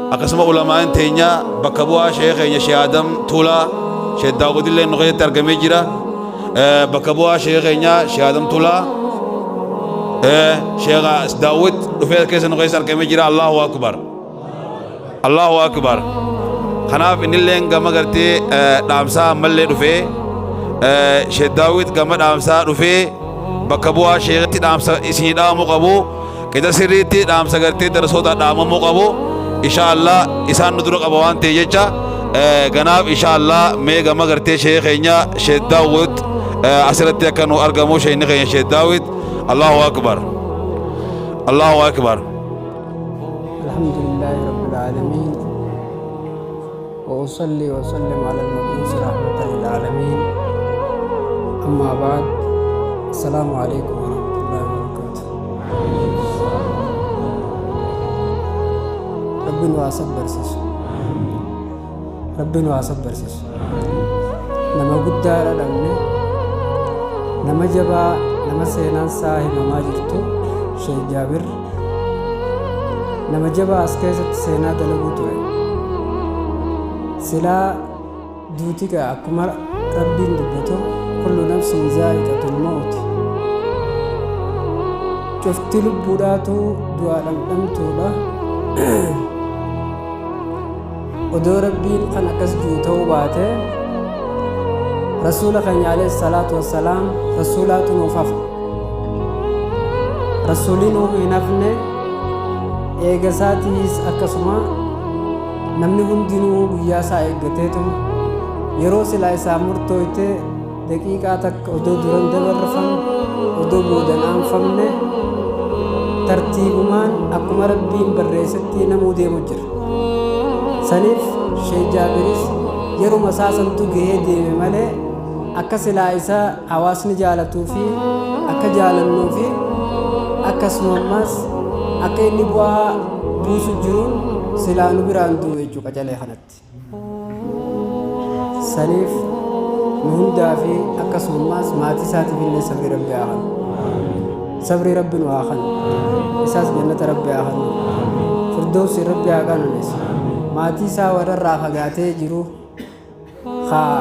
Akkasuma ulamaa'in teenya bakka bu'aa sheekh keenya Sheekh Adam Tuulaa, Sheekh Daawud illee nu keessatti argamee jira. Bakka bu'aa sheekh keenya Sheekh Adam Tuulaa, Sheekh Daawud dhufee keessa nu keessa argamee jira. Allahu Akbar. Allahu Akbar. Kanaaf innilleen gama gartee dhaamsaa ammallee dhufee, Sheekh Daawud gama dhaamsaa dhufee bakka bu'aa sheekitti dhaamsa isinii dhaamu qabu. Qixa sirriitti dhaamsa gartee darasoota dhaamamuu qabu. Insha Allah isaan nu dura qaba waan ta'e jecha ganaaf insha Allah mee gama gartee sheekh keenya Sheekh Daawud asirratti akka nu argamu, sheekni keenya Sheekh Daawud. Allahu Akbar. Allahu Akbar. الحمد لله رب العالمين، وأصلي وأسلم على المبعوث رحمة للعالمين، أما بعد، السلام عليكم ورحمة الله وبركاته. ربي waa sabbarsiisu, Rabbiin waa sabbarsiisu. Nama guddaadha dhabne, nama jabaa, nama seenaan isaa himamaa jirtu. Sheekh Jaabir nama jabaa as keessatti seenaa dalaguu ture. Silaa duuti gaa akkuma Rabbiin dubbatu, kullu nafsin zaa'iqatul mawt, cufti lubbuudhaatu du'aa dhamdhamtuudha. Odoo Rabbiin kan akkas jiru ta'uu baate, Rasuula keenya alayhi salaatu wassalaam, rasuulaatu nuuf hafa. Rasuulli nuuf hin hafne. Eega isaatiis akkasuma namni hundinuu guyyaa isaa eeggateetuma yeroo silaa isaa murtooyte daqiiqaa takka odoo duran dabarfamne, odoo boodan aanfamne, tartiibumaan akkuma Rabbiin barreessetti namuu deemu jira. Saniif Sheekh Jaabiris yeruma isaa santu gahee deeme malee, akka silaa isa hawaasni jaalatuu fi akka jaalannuu fi akkasuma ammaas akka inni bu'aa buusu jiruun silaa nu biraan du'u jechuu qacalee kanatti. Saniif nu hundaa fi akkasuma ammaas maatii isaatiif illee sabrii Rabbi haa kennu. Sabrii Rabbi nu haa kennu. Isaas jannata Rabbi haa kennu. Firdoosi Rabbi haa qananiisu. Maatii isaa warra irraa fagaatee jiru haa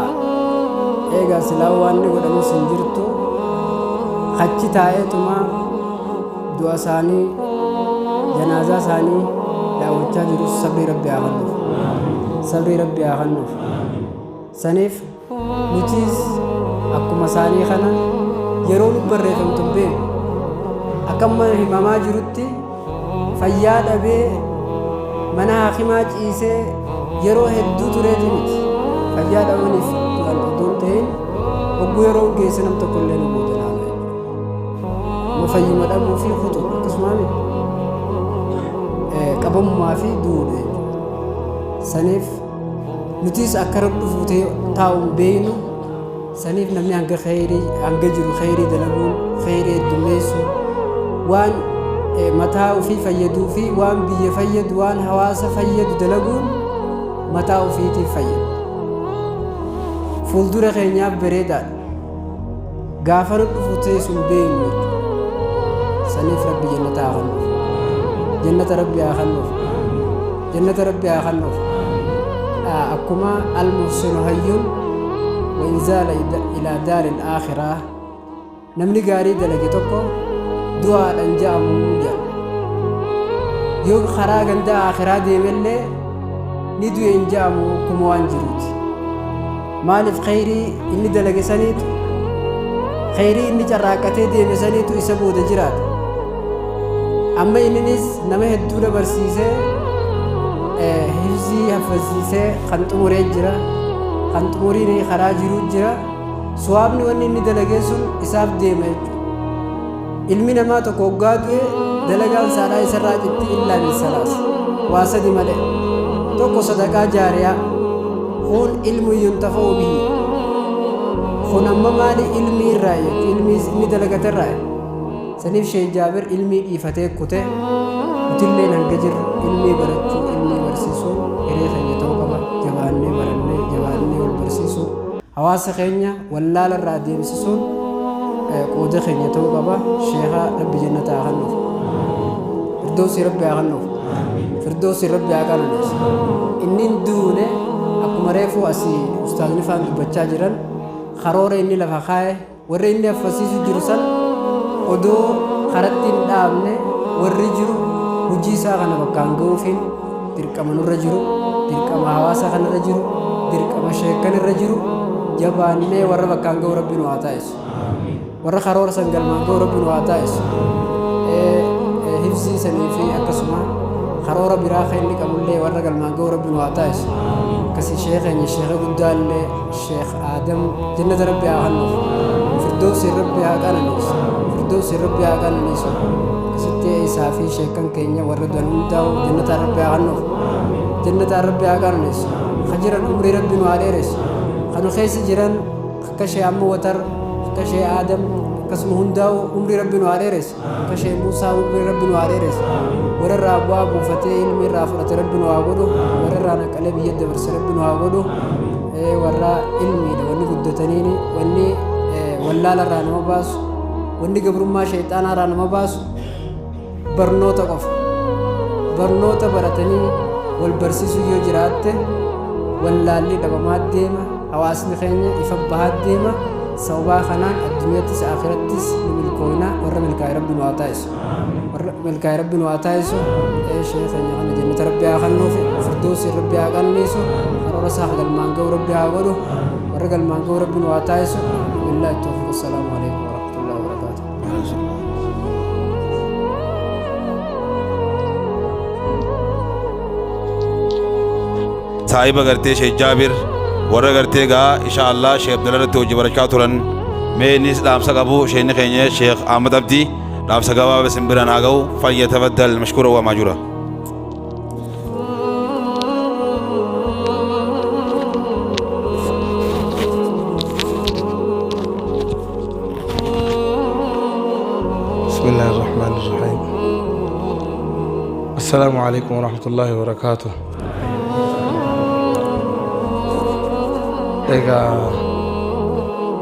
eegaa silaa waan inni godhamus hin jirtu, achi taa'eetuma du'a isaanii, janaazaa isaanii daawwachaa jirus sabrii Rabbi haa kennuuf. Sabrii Rabbi haa kennuuf. Saniif nutis akkuma isaanii kana yeroo nu barreeffamtu hin beeknu. Akka amma himamaa jirutti fayyaa dhabee mana haakimaa ciisee yeroo hedduu tureeti miti. Fayyaa dhabaniif du'an odoo hin ta'in, hogguu yeroo geesse nam tokko illee nu booda naanu jechuudha. Amma fayyuma dhabuu fi kutu akkasumaan qabamumaa fi du'uudha jechuudha. Saniif nutis akka rabbi fuutee taa'u hin beeknu. Saniif namni hanga kheyrii hanga jiru kheyrii dalaguun, kheyrii heddummeessuun, waan mataa ofii fayyaduu fi waan biyya fayyadu, waan hawaasa fayyadu dalaguun mataa ofiitiif fayyadu. Fuuldura keenyaaf bareedaadha. Gaafa nu dhufu ta'e sun beeknu jechuudha. Saniif Rabbi jannata haa kennuuf. Jannata Rabbi haa kennuuf. Jannata Rabbi haa kennuuf. Akkuma al-muhsinu hayyun wa in zaala ilaa daaril aakhiraa, namni gaarii dalage tokko du'aadhaan ja'amuu jedha. Yoo karaa ganda aakhiraa deemellee ni du'e hin ja'amu, akkuma waan jiruuti. Maaliif? Kheyrii inni dalage saniitu, kheyrii inni carraaqqatee deeme saniitu isa booda jiraata. Amma inninis nama hedduu dabarsiisee, hifzii haffasiisee kan xumuree jira, kan xumuriin karaa jiruu jira. Suwaabni wanni inni dalagee sun isaaf deema jechuudha. Ilmi namaa tokko hoggaa du'e dalagaan isaadhaa isarraa citti, illaa min salaas, waa sadi malee. Tokko sadaqaa jaariyaa, kun ilmu yuntafa'u bihi. Kun amma maali? Ilmii irraa jechuudha, ilmii inni dalagate irraa. Saniif Sheekh Jaabir ilmii dhiifatee kute. Nutilleen hanga jirru ilmii barachuu, ilmii barsiisuun hiree keenya ta'uu qaba. Jabaannee barannee, jabaannee wal barsiisuu, hawaasa keenya wallaala irraa deemsisuun qooda keenya ta'uu qaba. Sheekha Rabbi jannata haa kennuuf. Firdoosi Rabbi haa kennuuf. Firdawsiin Rabbi haa qananiisu. Inni hin duune akkuma reefuu asii ustaazni faan dubbachaa jiran karoora inni lafa kaaye warri inni affasiisu jiru san odoo karatti hin dhaabne warri jiru hojii isaa kana bakkaan ga'uufiin dirqama nurra jiru, dirqama hawaasa kanarra jiru, dirqama sheekkan irra jiru jabaannee warra bakkaan ga'u Rabbi nu haa taasisu. Warra karoora san galmaan ga'u Rabbi nu haa taasisu. Hifzii sanii fi akkasuma karoora biraa kan inni qabullee warra galmaan ga'u Rabbi nu haa taasisu. Akkasii sheekh keenya sheekha guddaallee Sheekh Aadam jannata Rabbi haa kennuuf. Firdawsiin Rabbi haa qananiisu. Firdawsiin Rabbi haa qananiisu. Akkasitti isaa fi sheekkan keenya warra du'an hundaa'u jannataan Rabbi haa kennuuf. Jannataan Rabbi haa qananiisu. Ka jiran umrii Rabbi nu haa dheeressu. Ka nu keessa jiran akka Sheekh Amma Watar, akka Sheekh Aadam akkasuma hundaa'u umrii Rabbi nu haa dheeressu. Akka Sheekh Muusaa umrii Rabbi nu haa dheeressu. Warra irraa bu'aa buufatee ilmi irraa fudhate Rabbi nu haa godhu. Warra irraa naqalee biyya dabarse Rabbi nu haa godhu. Warra ilmiidha wanni guddataniini wanni wallaala irraa nama baasu wanni gabrummaa sheexaanaa irraa nama baasu barnoota qofa. Barnoota baratanii wal barsiisuu yoo jiraatte wallaalli dhabamaa deema hawaasni keenya ifa bahaa deema sababaa kanaan addunyaattis akhirattis ni milkooyna warra milkaa'e Rabbi nu haa taasisu. Warra milkaa'e Rabbi nu haa taasisu. Sheekh keenya kana jannata Rabbi haa kennuufi firdawsi Rabbi haa qananiisu karoora isaa galmaan ga'u Rabbi haa godhu warra galmaan ga'u Rabbi nu haa taasisu. Billaahi tawfiiq. Assalaamu alaikum warahmatullahi wabarakaatuh. Saahiba gartee Sheekh Jaabir warra gartee gaa insha Allah Sheekh Abdalla irratti hojii barachaa turan mee innis dhaamsa qabu sheekni keenya Sheekh Ahmad Abdii dhaamsa gabaabaa isin biraan haa ga'u falyatafaddal mashkuura wa maajura. بسم الله الرحمن الرحيم السلام عليكم ورحمة الله وبركاته. Egaa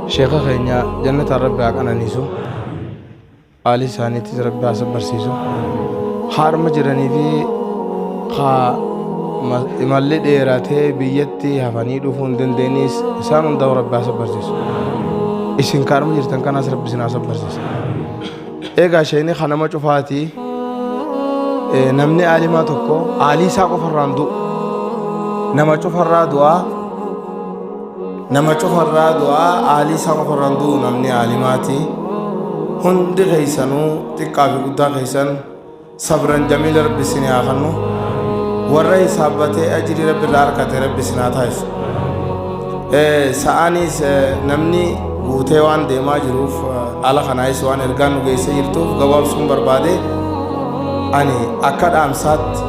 sheeka keenya jannataan Rabbi haa qananiisu, aalii isaaniittis Rabbi haa sabbarsiisu. Haarma jiranii fi haa imalli dheeratee biyyatti hafanii dhufuu hin dandeenyis isaan hundaa'u Rabbi haa sabbarsiisu. Isin kaarma jirtan kanaas Rabbi isin haa sabbarsiisu. Egaa sheekni kan nama cufaati. Namni aalimaa tokko aalii isaa qofarraan du'u. Nama cufarraa du'aa. Nama cufarraa du'aa aalii isaa qofarraan du'u namni aalimaati. Hundi keessanuu xiqqaa fi guddaa keessan sabran jamiila Rabbi isin haa kennu. Warra hisaabbatee ajrii Rabbi irraa argate Rabbi isin haa taasisu. Sa'aanis namni guutee waan deemaa jiruuf ala kanaayis waan ergaan nu geessee jirtuuf gabaabsuun barbaade. Ani akka dhaamsaatti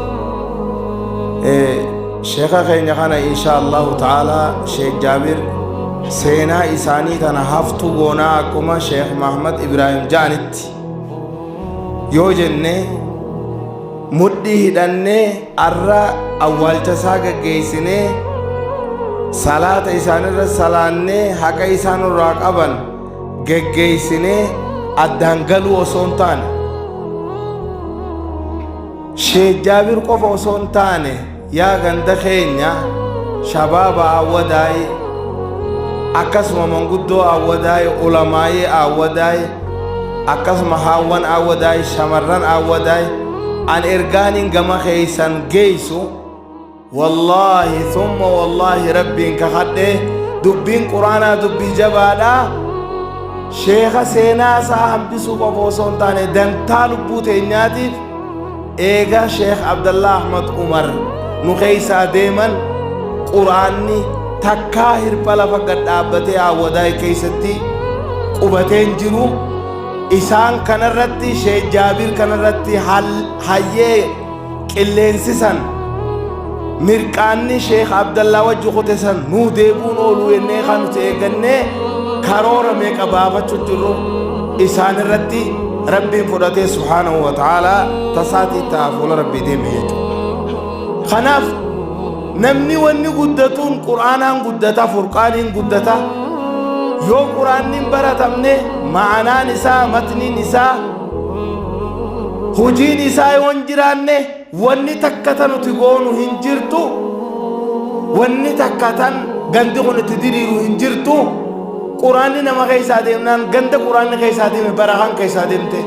sheeka keenya kana insha Allahu ta'ala Sheek Jaabir seenaa isaanii tana haftuu goonaa akkuma Sheek Mahmad Ibraahim ja'anitti yoo jenne mudhii hidhannee arra awwaalcha isaa gaggeessinee salaata isaanirra salaannee haqa isaan irraa qaban geggeessinee addaan galuu osoo hin taane, Sheek Jaabir qofa osoo hin taane, yaa ganda keenya shabaaba Awwadaayi, akkasuma manguddoo Awwadaayi, ulamaayii Awwadaayi, akkasuma haawwan Awwadaayi, shamarran Awwadaayi, an ergaaniin gama keessan geessu wallaahi thumma wallaahi Rabbiin kakadhee dubbiin quraanaa dubbii jabaadha. Sheeka seenaa isaa hambisuu qofa osoo hin taane dantaa lubbuu teenyaatiif eega Sheekh Abdallaa Ahmad Umar nu keessaa deeman quraanni takkaa hirpha lafa gad dhaabbatee Awwadaay keessatti qubatee hin jiru. Isaan kanarratti Sheekh Jaabir kanarratti hayyee qilleensi san mirqaanni Sheekh Abdallaa wajji kute san nuu deebuun ooluu jennee kan nuti eeggannee karoora meeqa baafachuu jirru isaan irratti Rabbiin fudhatee subhaanahu wa ta'aalaa tasaatii ta'a fuula Rabbii deeme jechuudha. Kanaaf namni wanni guddatuun Qur'aanaan guddata, Furqaaniin guddata. Yoo Qur'aanni hin baratamne ma'anaan isaa, matniin isaa, hojiin isaa yoo hin jiraanne. Wanni takka ta nuti goonu hin jirtu, wanni takka tan gandi kun itti diriiru hin jirtu. Quraanni nama keessaa deemnaan, ganda quraanni keessaa deeme barakaan keessaa deemte.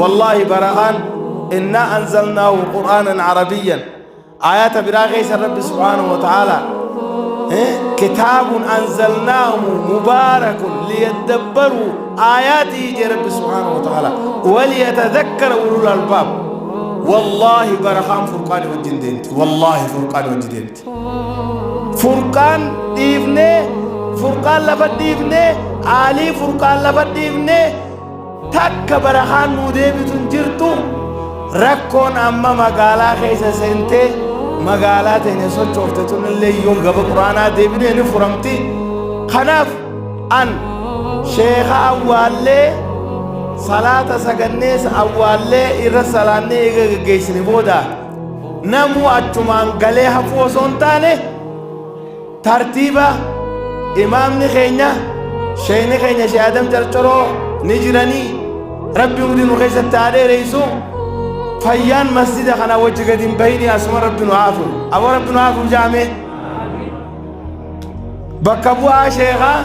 Wallaahi barakaan innaa anzalnaahu qur'aanan arabiyyan. Ayata biraa keessa Rabbi subhaanahu wa ta'ala kitaabun anzalnaahu mubaarakun liyadabbaruu aayaatihi jee Rabbi subhaanahu wa ta'ala waliyatadhakkara ulul albaab. Wallaahi barakaan furqaani wajjin deemti. Wallaahi furqaani wajjin deemti. Furqaan dhiifnee, furqaan lafa dhiifnee, aalii furqaan lafa dhiifnee, takka barakaan nuu deebitu hin jirtu. Rakkoon amma magaalaa keessa seentee magaalaa teenya sochoofte tunillee yoo gaba quraanaa deebinee ni furamti. Kanaaf an sheeka awwaallee, salaata sagannees awwaallee, irra salaannee eega geggeessine booda namuu achumaan galee hafuu osoo hin taane, tartiiba imaamni keenya, sheekni keenya Sheekh Adam Carcoroo ni jiranii, Rabbi umrii nu keessatti haa dheereysu. Fayyaan masjida kana wajji gadi hin bahini, asuma Rabbi nu haa furu. Aboo Rabbi nu haa furu jaame. Bakka bu'aa sheekaa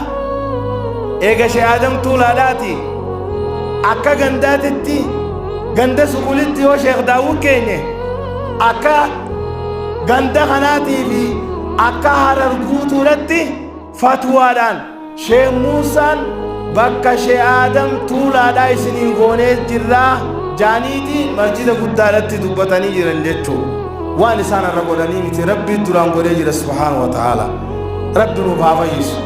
eega Sheekh Adam Tuulaadhaati, akka gandaatitti ganda suqulitti yoo Sheekh Daawud keenye, akka ganda kanaatii fi akka Harar guutuudhatti fatwaadhaan Sheekh Muusaan bakka Sheekh Adam Tuulaadhaa isinii goonee jirraa jaaniiti masjida guddaadhatti dubbatanii jiran jechuu. Waan isaan irra godhanii miti, Rabbii duraan godhee jira subhaanahu wa ta'ala. Rabbi nuuf haa fayyisu.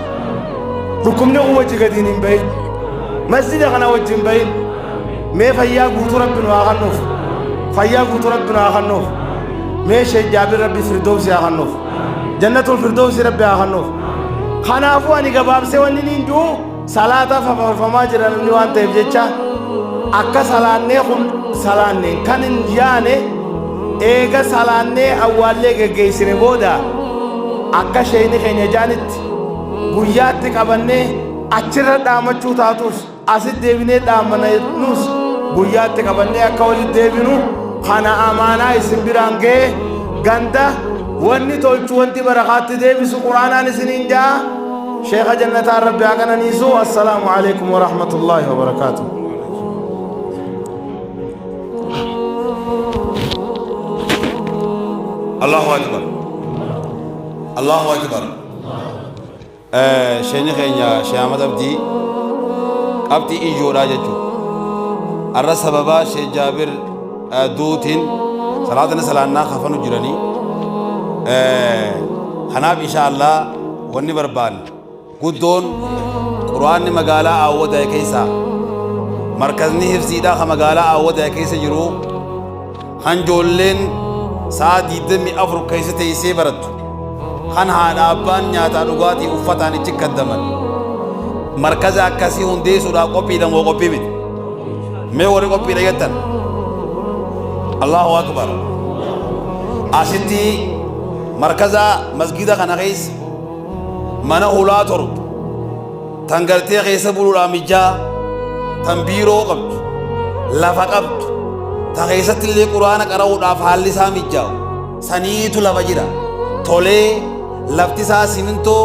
Dhukkubni kun wajji gadiin hin bahin, masjida kana wajji hin bahin. Mee fayyaa guutuu Rabbi nu haa kennuuf. Fayyaa guutuu Rabbi nu haa kennuuf. Mee Sheekh Jaabir Rabbi Firdoosi haa kennuuf. Jannatul Firdoosi Rabbi haa kennuuf. Kanaafuu ani gabaabsee wanni niin jiru, salaataaf hafarfamaa jira namni waan ta'eef jecha, akka salaannee kun salaanneen kan hin yaane, eega salaannee awwaallee geggeessine booda, akka sheeyni keenya jaanitti guyyaatti qabannee achirra dhaamachuu taatus, asitti deebinee dhaamanus, guyyaatti qabannee akka walitti deebinu kana amaanaa isin biraan ga'e. Ganda wanni tolchu, wanti barakaatti deebisu quraanaan isiniin ja'a. Sheekha jannataan Rabbi haa qananiisu. Assalaamu alaikum warahmatullaahi wabarakaatuh. Allahu akbar. Allahu akbar. Sheekni keenya Sheekh Ahmad Abdii qabxii ijoodhaa jechuudha. Har'a sababaa Sheekh Jaabir duutiin salaatni salaannaa kafanu jiranii. Kanaaf insha Allah wanni barbaanne guddoon quraanni magaalaa Aawwadaa keessa, markazni hifziidhaa ka magaalaa Aawwadaa keessa jiru, kan ijoolleen sa'a 24 keessa teessee barattu, kan haadha abbaan nyaataa, dhugaatii, uffataan ichi kaddaman, markaza akkasii hundeessuudhaa qophiidha moo qophii miti? Mee warri qophiidha jettan Allahu akbar. Asitti markaza masgida kana keessa mana hulaa 7 tan gartee keessa buluudhaan mijjaa, tan biiroo qabdu, lafa qabdu, ta keessatti illee quraana qara'uudhaaf haalli isaa mijjaa'u saniitu lafa jira. Tolee, lafti isaa simintoo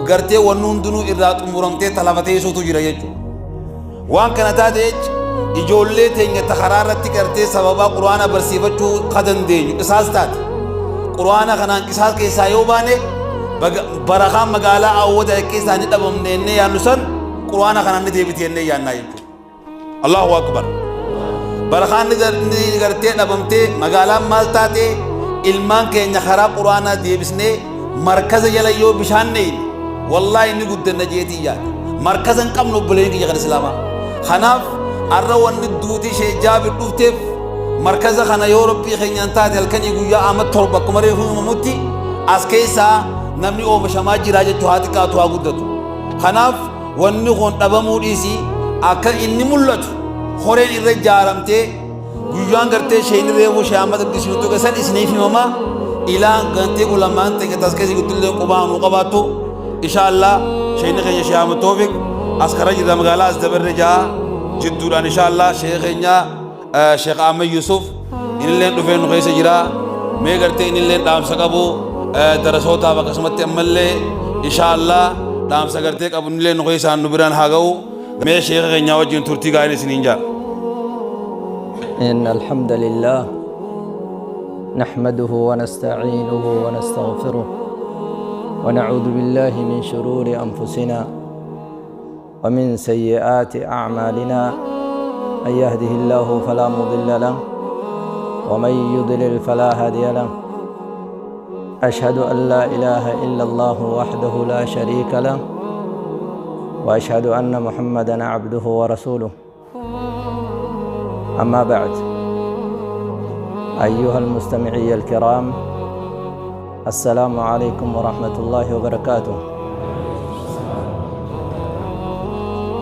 gartee wanni hundinuu irraa xumuramtee ta lafa teessuutu jira jechuudha. Waan kana taate jecha ijoollee teenya ta karaa irratti gartee sababaa quraana barsiifachuu ka dandeenyu qisaas taate. Quraana kanaan qisaas keessaa yoo baane, barakaan magaalaa Awwada keessaa ni dhabamne jennee yaannu san quraana kanaan ni deebiti jennee yaannaa jechuudha. Allahu akbar. Barakaan ni gartee dhabamtee magaalaan maal taate, ilmaan keenya karaa quraanaa deebisnee markaza jala yoo bishaan neeyne, wallaahi ni guddanna jeetii yaada. Markaza hin qabnu, obboleeyyan kiyya kan islaamaa. Kanaaf arra wanni duuti ishee Jaabir dhufteef, markaza kana yoo Rabbii keenyaan taate halkanii guyyaa amma 7 akkuma reefu himamutti as keessaa namni oomishamaa jira jechuu, haa xiqqaatu haa guddatu. Kanaaf wanni kun dhabamuu dhiisii, akka inni mul'atu horeen irra ijaaramtee guyyaan gartee sheeyni reefuu Shee Ahmad Abdii isin tuqe san isiniif himama. Ilaan gartee ulamaan ta'e tas keessa guddillee qubaa nuu qabaattu. Insha Allah sheeyni keenya Shee Ahmad Toofiq as kara jirra, magaalaa as dabarre ja'a jidduudhaan. Insha Allah sheekh keenya Sheekh Ahmad Yusuf Inilleen dhufee nu keessa jira. Mee gartee inilleen dhaamsa qabu darasootaaf akkasumatti ammallee insha Allah dhaamsa gartee qabu inillee nu keessaan nu biraan haa ga'u. Mee sheeka keenyaa wajjin turtii gaariin isiniin jaa. إن الحمد لله نحمده ونستعينه ونستغفره ونعوذ بالله من شرور أنفسنا ومن سيئات أعمالنا، من يهده الله فلا مضل له ومن يضلل فلا هادي له. أشهد أن لا إله إلا الله وحده لا شريك له وأشهد أن محمدا عبده ورسوله. أما بعد، أيها المستمعي الكرام، السلام عليكم ورحمة الله وبركاته.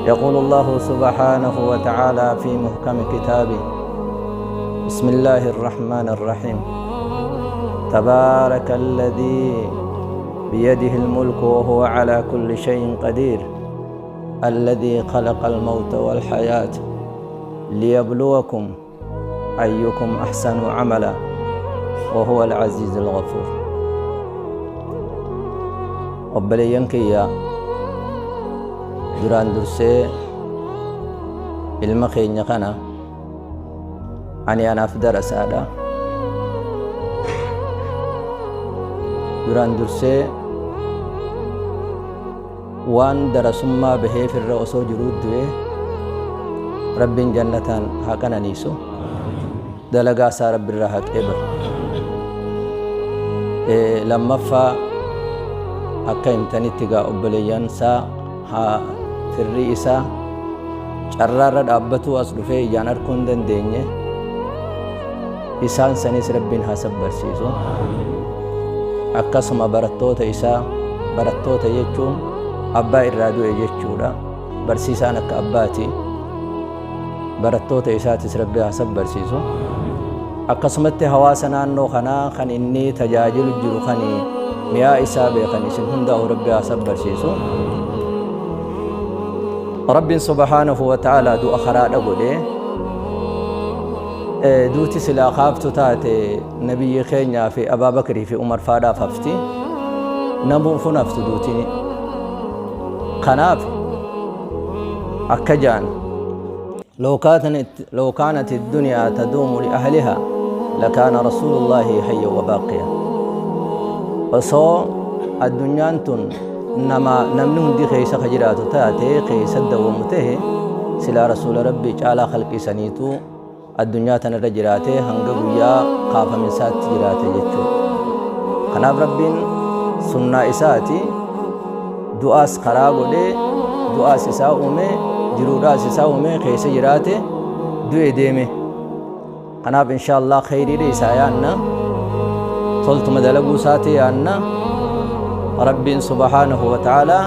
يقول الله سبحانه وتعالى في محكم كتابه: بسم الله الرحمن الرحيم، تبارك الذي بيده الملك وهو على كل شيء قدير، الذي خلق الموت والحياة ليبلوكم أيكم أحسن عملا وهو العزيز الغفور. Obboleeyyan kiyya, duraan dursee ilma keenya kana ani anaaf darasaadha. Duraan dursee waan darasummaa baheef irra osoo jiruu du'e, Rabbiin jannataan haa qananiisu, dalagaa isaa Rabbi irraa haa qeebalu. Lammaffaa, akka himtanitti gaa obboleeyyan isaa haa firrii isaa carraarra dhaabbatuu as dhufee ijaan arguu hin dandeenye, isaan sanis Rabbiin haa sabbarsiisu. Akkasuma barattoota isaa, barattoota jechuun abbaa irraa du'e jechuudha, barsiisaan akka abbaati, barattoota isaatis Rabbi haa sabbarsiisu. Akkasumatti hawaasa naannoo kanaa kan inni tajaajilu jiru, kan mi'aa isaa beekan, isin hundaa'u Rabbi haa sabbarsiisu. Rabbiin subhaanahu wa ta'aalaa du'a karaadha godhee, duuti silaa kaaftu taate nabiyyi keenyaa fi Abaabakrii fi Umar faadhaaf hafti, namuufun haftu duutini. Kanaaf akka jaan: لو كانت الدنيا تدوم لأهلها لكان رسول الله حيا وباقيا. Osoo addunyaan tun nama namni hundi keessa ka jiraatu taate, keessa dawwamu tahe, silaa rasuula Rabbii caalaa khalqisaniitu addunyaa tanarra jiraate, hanga guyyaa kaafaminsaatti jiraate jechuudha. Kanaaf Rabbiin sunnaa isaati du'aas karaa godhee, du'aas isaa uume, jiruudhaas isaa uume, keessa jiraate, du'e, deeme. Kanaaf insha Allah khayriidha isaa yaanna, toltuma dalaguu isaati yaanna. Rabbiin subhaanahu wa ta'aalaa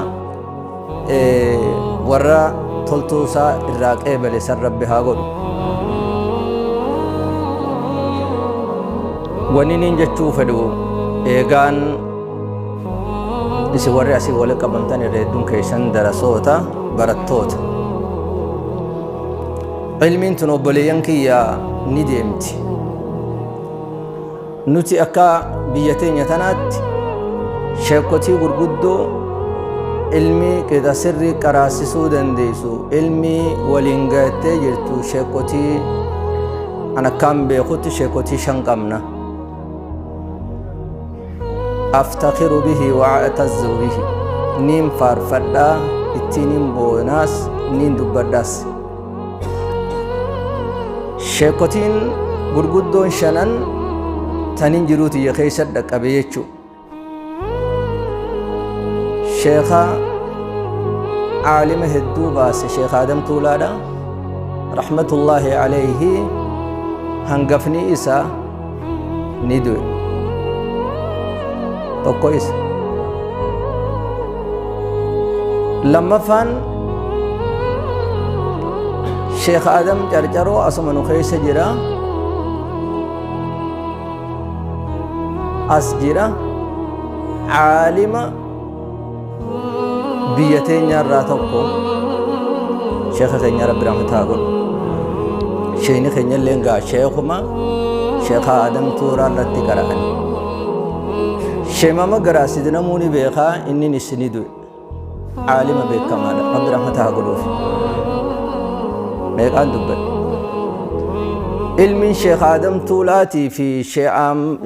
warra toltuu isaa irraa qeebale san Rabbi haa godhu. Wanni niin jechuu fedhu, eegaan isin warri asii wali qabamtan irra hedduun keessan darasoota, barattoota. Ilmiin tun, obboleeyyan kiyya, ni deemti. Nuti akka biyya teenya tanaatti sheekotii gurguddoo ilmi qixa sirrii qaraasisuu dandeessu, ilmi waliin gahattee jirtu, sheekotii an akkaan beekutti sheekotii shan qabna. أفتخر به وأعتز به, niin faarfadhaa, ittiin boonaas, niin dubbadhaas. Sheekotiin gurguddoon shanan tanin jiruutiyya keessa dhaqqabe jechuu. Sheeka caalima hedduu baase, Sheekh Adam Tuulaadha rahmatullaahi alayhi, hangafni isaa ni du'e, tokko isa. Lammaffaan Sheekh Adam Carcaroo, asuma nu keessa jira, as jira, caalima biyya teenyaarraa tokko. Sheekha keenya Rabbi rahmataa godhu. Sheekni keenya illee gaa sheekuma Sheekha Aadam Tuuraa irratti qara'an. Sheemama Garaasid namuu ni beekaa inni ni du'e. Caalima beekamaadha. Rabbi rahmata haa godhuuf. Meeqaan dubbadhe. Ilmiin Sheekh Aadam Tuulaatii fi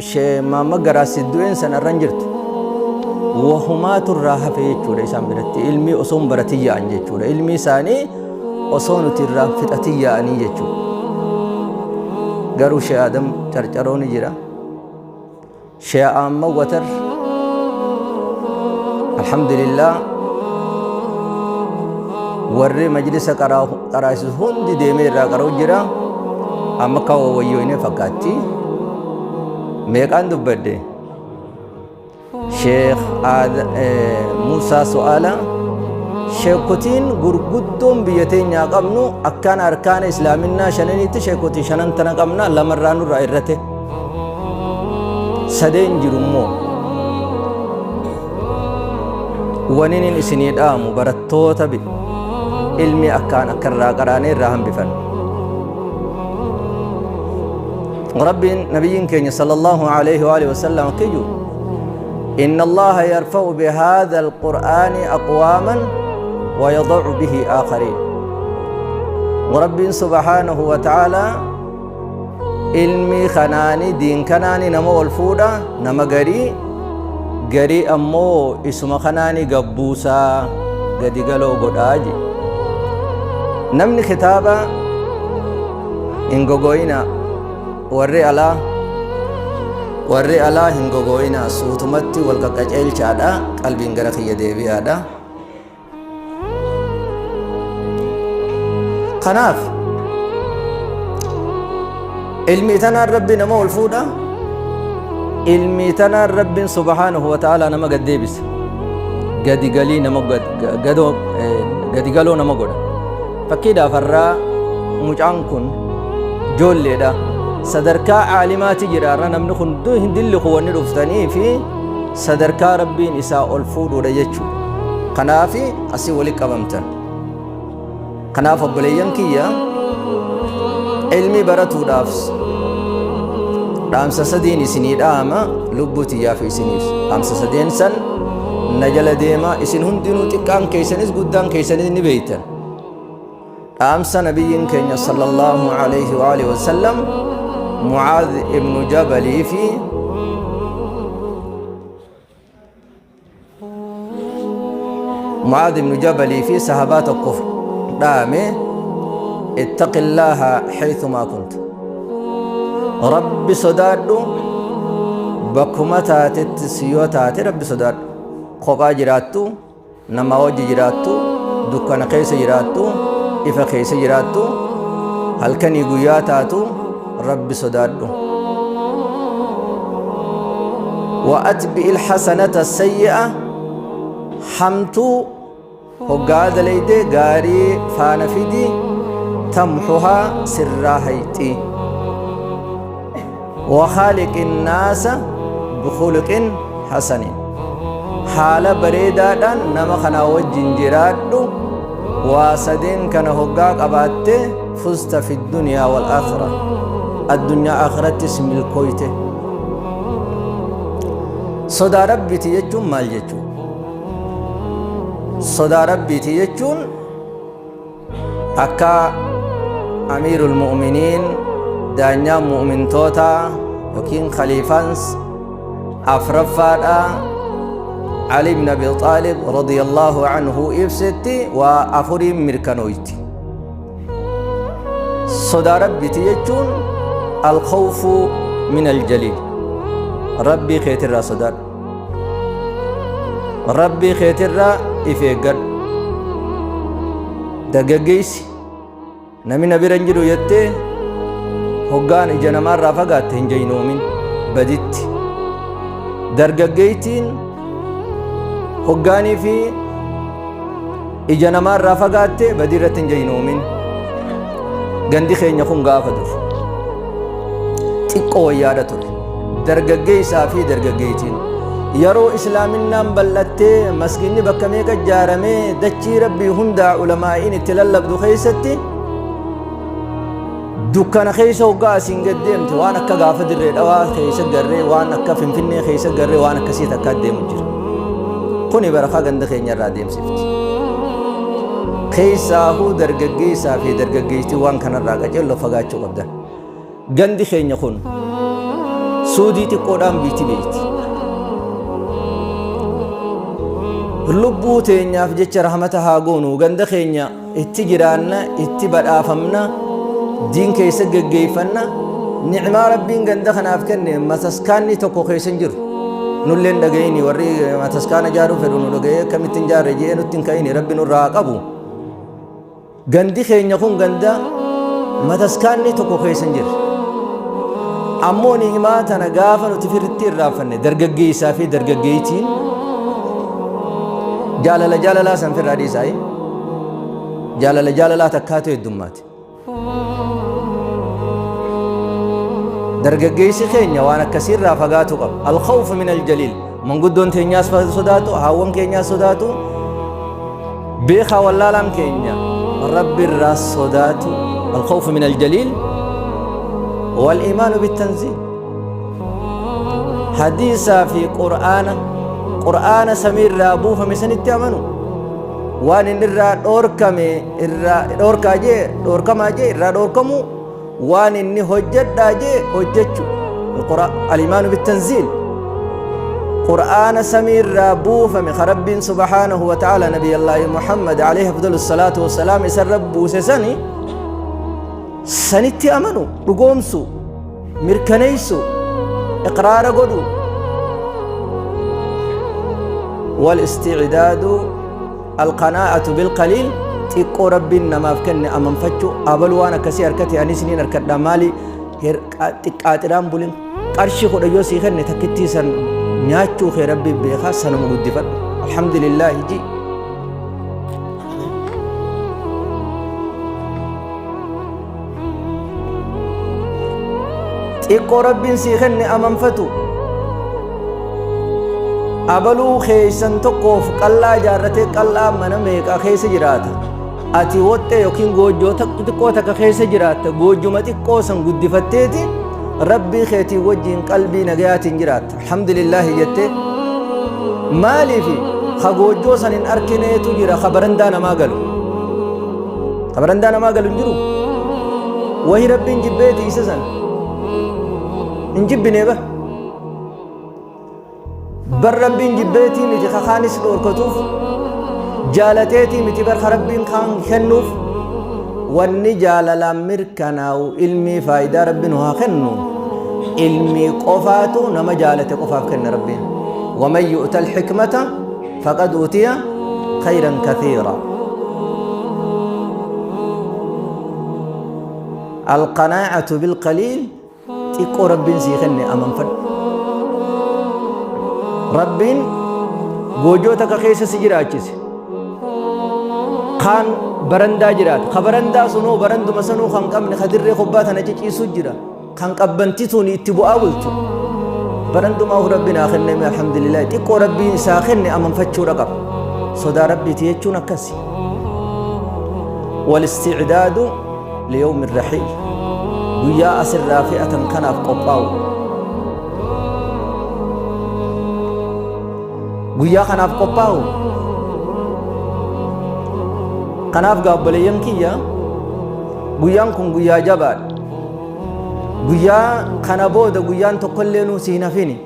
Sheemama Garaasid du'een sana irra hin jirtu. Wahumaatu irraa hafe jechuudha isaan biratti. Ilmii osoo hin baratin yaa'an jechuudha. Ilmii isaanii osoo nuti irraa hin fixatin yaa'anii jechuudha. Garuu Sheekh Aadam Carcaroo ni jira. Sheekh Ahmad Watar alhamdulillah warri majlisa qaraasisu hundi deemee irraa qara'u jira. Amma akka wayyoonee fakkaatti. Meeqaan dubbadde? Sheekh Muusaa Su'aala sheekotiin gurguddoon biyya teenyaa qabnu akkaan arkaana islaaminaa shananitti sheekotii shanan tana qabna, lamarraa nurraa irrate, sadeen jiru immoo. Waninin isinii dhaamu, barattoota bi ilmi akkaan akka irraa qaraanee irraa hambifan. Rabbiin nabiyyiin keenya sallallahu alaihi wa alihi wasallam akkiyyuu, إن الله يرفع بهذا القرآن أقواما ويضع به آخرين. ورب سبحانه وتعالى ilmi kanaani diin kanaani nama ol fuudha, nama garii garii ammoo isuma kanaani gabbuusaa gadi galoo godhaa je. Namni kitaaba hin gogoyina, warri alaa, warri alaa hin gogoyina, suutumatti wal qaqqaceelchaadha, qalbiin gara kiyya deebi'aadha. Kanaaf ilmi tanaan Rabbi nama ol fuudha, ilmi tanaan Rabbiin subhaanahu wa ta'ala nama gad deebisa, gadi galii nama gadi galoo nama godha. Fakkiidhaaf har'aa mucaan kun ijoolleedha, sadarkaa caalimaati jira. Har'a namni kun hin dilliku wanni dhuftanii fi sadarkaa Rabbiin isaa ol fuudhuudha jechuudha. Kanaafi asii wali qabamtan. Kanaaf obboleeyyan kiyya, ilmi baratuudhaaf dhaamsa sadiin isinii dhaama, lubbuu tiyyaa fi isiniif. Dhaamsa sadeen san na jala deema. Isin hundinuu xiqqaan keessanis guddaan keessanis ni beeytan. Dhaamsa nabiyyiin keenya sallallahu alaihi wa alihi wasallam Mucaadh ibnu Jabalii fi Mucaadh ibnu Jabalii fi sahabaa tokkoof dhaame: اتق الله حيثما كنت, Rabbi sodaadhu bakkuma taatetti yoo taate. Rabbi sodaadhu kophaa jiraattu, nama wajji jiraattu, dukkana keessa jiraattu, ifa keessa jiraattu, halkanii guyyaa taatu, Rabbi sodaadhu. وأتبع الحسنة السيئة, hamtuu hoggaa dalayde gaarii faana fidi, تمحها, sirraa hayxi. وخالق الناس بخلق حسن, haala bareedaadhaan nama kana wajjin jiraadhu. Waa sadeen kana hoggaa qabaatte, فزت في الدنيا والآخرة, addunyaa akhirattis milkooyte. Sodaa Rabbiiti jechuun maal jechuu? Sodaa Rabbiiti jechuun akka amiirul mu'miniin, daanyaa mu'mintoota yookiin khaliifaan afraffaadha, Ali ibn Abi Xaalib radiyallahu anhu ibsetti, waa afuriin mirkanooyti. Sodaa Rabbiiti jechuun الخوف من الجليل, Rabbii keetirraa sodaadhu, Rabbii keetirraa if eeggadhu. Dargaggeessi namni na bira hin jiru jettee hoggaan ija namaarraa fagaatte hin jaynoomin baditti. Dargaggeettiin hoggaanii fi ija namaarraa fagaatte badii irratti hin jaynoomin. Gandi keenya kun gaafa dur xiqqoo wayyaadha ture. Dargaggeessaa fi dargaggeettiin yeroo islaaminaan bal'attee masginni bakka meeqa ijaaramee dachii Rabbii hundaa ulamaa'iin itti lallabdu keessatti. Dukkana keessa hoggaa asiin gad deemte waan akka gaafa Dirree Dhawaa keessa garree, waan akka Finfinnee keessa garree, waan akkasii takkaa deemu jira. Kuni barakaa ganda keenya irraa deemsifti. Keessaahuu dargaggeessaa fi dargaggeessii waan kanarraa qaceelloo fagaachuu qabdan. Gandi keenya kun suudii xiqqoodhaan biiti beekti. Lubbuu teenyaaf jecha rahmata haa goonu. Ganda keenya itti jiraanna, itti badhaafamna, diin keessa geggeeffanna. Ni'maa Rabbiin ganda kanaaf kenne mataskaanni tokko keessa hin jiru. Nulleen dhagayini, warri mataskaana ijaaruu fedhu nu dhagayee akkamitti hin ijaarre jedhee nutti hin ka'ini, Rabbi nurraa haa qabu. Gandi keenya kun ganda mataskaanni tokko keessa hin jirre. Ammoo ni'imaa tana gaafa nuti firritti irraanfanne, dargaggeessaa fi dargaggeettiin jaalala jaalalaa san firraa dhiisaa. Jaalala jaalalaa takkaatu heddummaate. Dargaggeessi keenya waan akkasiirraa fagaatu qaba. Alkhawfu min aljaliil. Manguddoon teenyaas sodaatu, haawwan keenyaas sodaatu, beekaa wallaalaan keenya Rabbi irraa sodaatu. Alkhawfu min aljaliil wal imaanu bittanziil. Hadiisaa fi Qur'aana, Qur'aana samiirraa buufame sanitti amanu. Waan inni irraa dhoorkame, irraa dhoorkaa jee, dhoorkamaa jee irraa dhoorkamu, waan inni hojjedhaa jee hojjechu. Al-imaanu bittanziil. Qur'aana samiirraa buufame ka Rabbiin subhaanahu wa ta'ala Nabiyallaahi Muhammad alayhi afdalu salaatu wassalaam isarra buuse sani sanitti amanu, dhugoomsu, mirkaneessu, iqraara godhu. Wal isticdaadu alqanaa'atu bilqaliil. Xiqqoo Rabbiin namaaf kenne amanfachuu. Abalu waan akkasii harkate, anis niin harkadha, maali xiqqaaxiraan bulin. Qarshii 10 yoo sii kenne, takkittii san nyaachuu kee Rabbiin beekaa, sanuma guddifadhu, alhamdulillaahi ji. Xiqqoo Rabbiin sii kenne amanfatu. Abaluu keessan tokkoof qallaa ijaarratee qallaa mana meeqaa keessa jiraata. Ati woxxee yookiin goojjoo xiqqoo takka keessa jiraatta. Goojjuma xiqqoo san guddifatteeti Rabbii keetii wajjiin qalbii nagayaatiin jiraatta, alhamdulillaahi jettee. Maaliif ka goojjoo san hin arkineetu jira, ka barandaa namaa galu, ka barandaa namaa galu hin jiru. Wahi Rabbiin jibbeeti isa san hin jibbinee bar. Bar Rabbiin jibbeetii miti ka kaanis dhoorkatuuf, jaalateetii miti bar ka Rabbiin kaan kennuuf. Wanni jaalalaan mirkanaa'u ilmii faayidaa Rabbi nu haa kennu. Ilmii qofaatu nama jaalate qofaaf kenna Rabbiin. Waman yu'ta alhikmata faqad utiya khayran kathiira. Alqanaa'atu bilqaliil. Xiqqoo Rabbiin sii kenne amanfadhu. Rabbiin goojoo takka keessa si jiraachise. Kaan barandaa jiraata. Ka barandaa sunuu baranduma sanuu kan qabne, ka dirree kubbaa tana ciciisu jira. Kan qabbanti tun itti bu'aa bultu. Barandumaa Rabbi naa kenne, alhamdulillah. Xiqqoo Rabbiin isaa kenne amanfachuudha qaba. Sodaa Rabbiiti jechuun akkasi. Wal-isticdaadu liyawmi rahiil. Guyyaa asirraa fe'atan kanaaf qophaa'u. Guyyaa kanaaf qophaa'u. Kanaaf gaabboleeyyan kiyya, guyyaan kun guyyaa jabaadha. Guyyaa kana booda guyyaan tokkollee nuu siin hafini.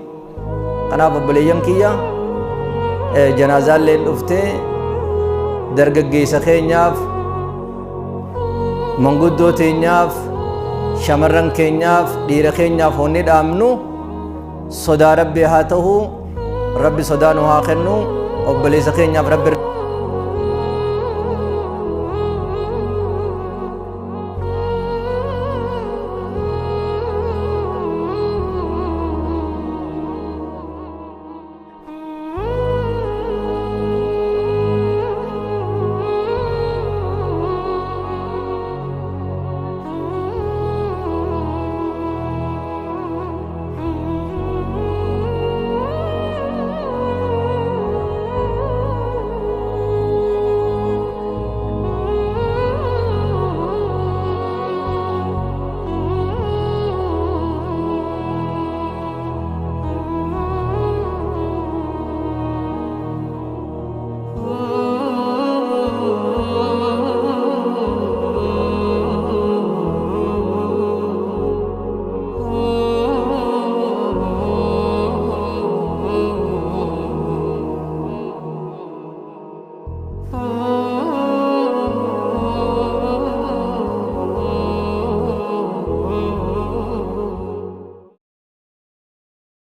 Kanaaf obboleeyyan kiyya, janaazaalleen dhuftee, dargaggeessa keenyaaf, manguddoo teenyaaf, shamarran keenyaaf, dhiira keenyaaf wanni dhaamnu sodaa Rabbii haa ta'u. Rabbi sodaa nu haa kennu. Obboleessa keenyaaf Rabbi